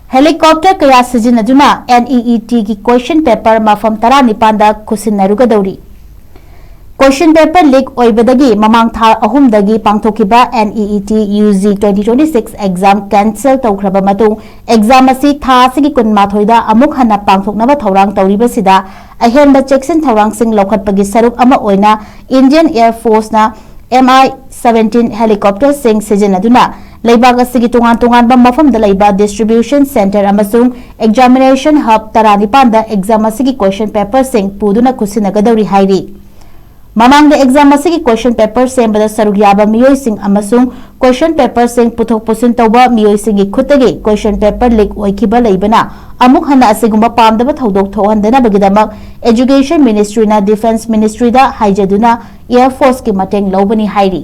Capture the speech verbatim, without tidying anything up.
Helicopter ꯀꯌꯥ ꯁꯤꯖꯤꯟꯅꯗꯨꯅ NEETꯒꯤ question paper ꯃꯐꯝ ꯇꯔꯥꯅꯤꯄꯥꯟꯗ ꯈꯨꯠꯁꯤꯟꯅꯔꯨꯒꯗꯧꯔꯤ꯫ Question paper leak ꯑꯣꯏꯕꯗꯒꯤ ꯃꯃꯥꯡ ꯊꯥ ꯑꯍꯨꯝꯗꯒꯤ ꯄꯥꯡꯊꯣꯛꯈꯤꯕ NEET UG twenty twenty-six exam cancel ꯇꯧꯈ꯭ꯔꯕ ꯃꯇꯨꯡ, exam ꯑꯁꯤ ꯊꯥ ꯑꯁꯤꯒꯤ ꯀꯨꯟꯃꯥꯊꯣꯏꯗ ꯑꯃꯨꯛ ꯍꯟꯅ ꯄꯥꯡꯊꯣꯛꯅꯕ ꯊꯧꯔꯥꯡ ꯇꯧꯔꯤꯕꯁꯤꯗ ꯑꯍꯦꯟꯕ ꯆꯦꯛꯁꯤꯟ ꯊꯧꯔꯥꯡꯁꯤꯡ ꯂꯧꯈꯠꯄꯒꯤ ꯁꯔꯨꯛ ꯑꯃ ꯑꯣꯏꯅ Indian Air Forceꯅ MI seventeen helicopterꯁꯤꯡ ꯁꯤꯖꯤꯟꯅꯗꯨꯅ ꯂꯩꯕꯥꯛ ꯑꯁꯤꯒꯤ ꯇꯣꯉꯥꯟ ꯇꯣꯉꯥꯟꯕ ꯃꯐꯝꯗ ꯂꯩꯕ distribution center ꯑꯃꯁꯨꯡ examination hub ꯇꯔꯥꯅꯤꯄꯥꯟꯗ exam ꯑꯁꯤꯒꯤ question paperꯁꯤꯡ ꯄꯨꯗꯨꯅ ꯈꯨꯠꯁꯤꯟꯅꯒꯗꯧꯔꯤ ꯍꯥꯏꯔꯤ꯫ ꯃꯃꯥꯡꯗ exam ꯑꯁꯤꯒꯤ question paper ꯁꯦꯝꯕꯗ ꯁꯔꯨꯛ ꯌꯥꯕ ꯃꯤꯑꯣꯏꯁꯤꯡ ꯑꯃꯁꯨꯡ question paperꯁꯤꯡ ꯄꯨꯊꯣꯛ ꯄꯨꯁꯤꯟ ꯇꯧꯕ ꯃꯤꯑꯣꯏꯁꯤꯡꯒꯤ ꯈꯨꯠꯇꯒꯤ question paper leak ꯑꯣꯏꯈꯤꯕ ꯂꯩꯕꯅ ꯑꯃꯨꯛ ꯍꯟꯅ ꯑꯁꯤꯒꯨꯝꯕ ꯄꯥꯝꯗꯕ ꯊꯧꯗꯣꯛ ꯊꯣꯛꯍꯟꯗꯅꯕꯒꯤꯗꯃꯛ Education Ministryꯅ Defence Ministryꯗ ꯍꯥꯏꯖꯗꯨꯅ Air Forceꯀꯤ ꯃꯇꯦꯡ ꯂꯧꯕꯅꯤ ꯍꯥꯏꯔꯤ꯫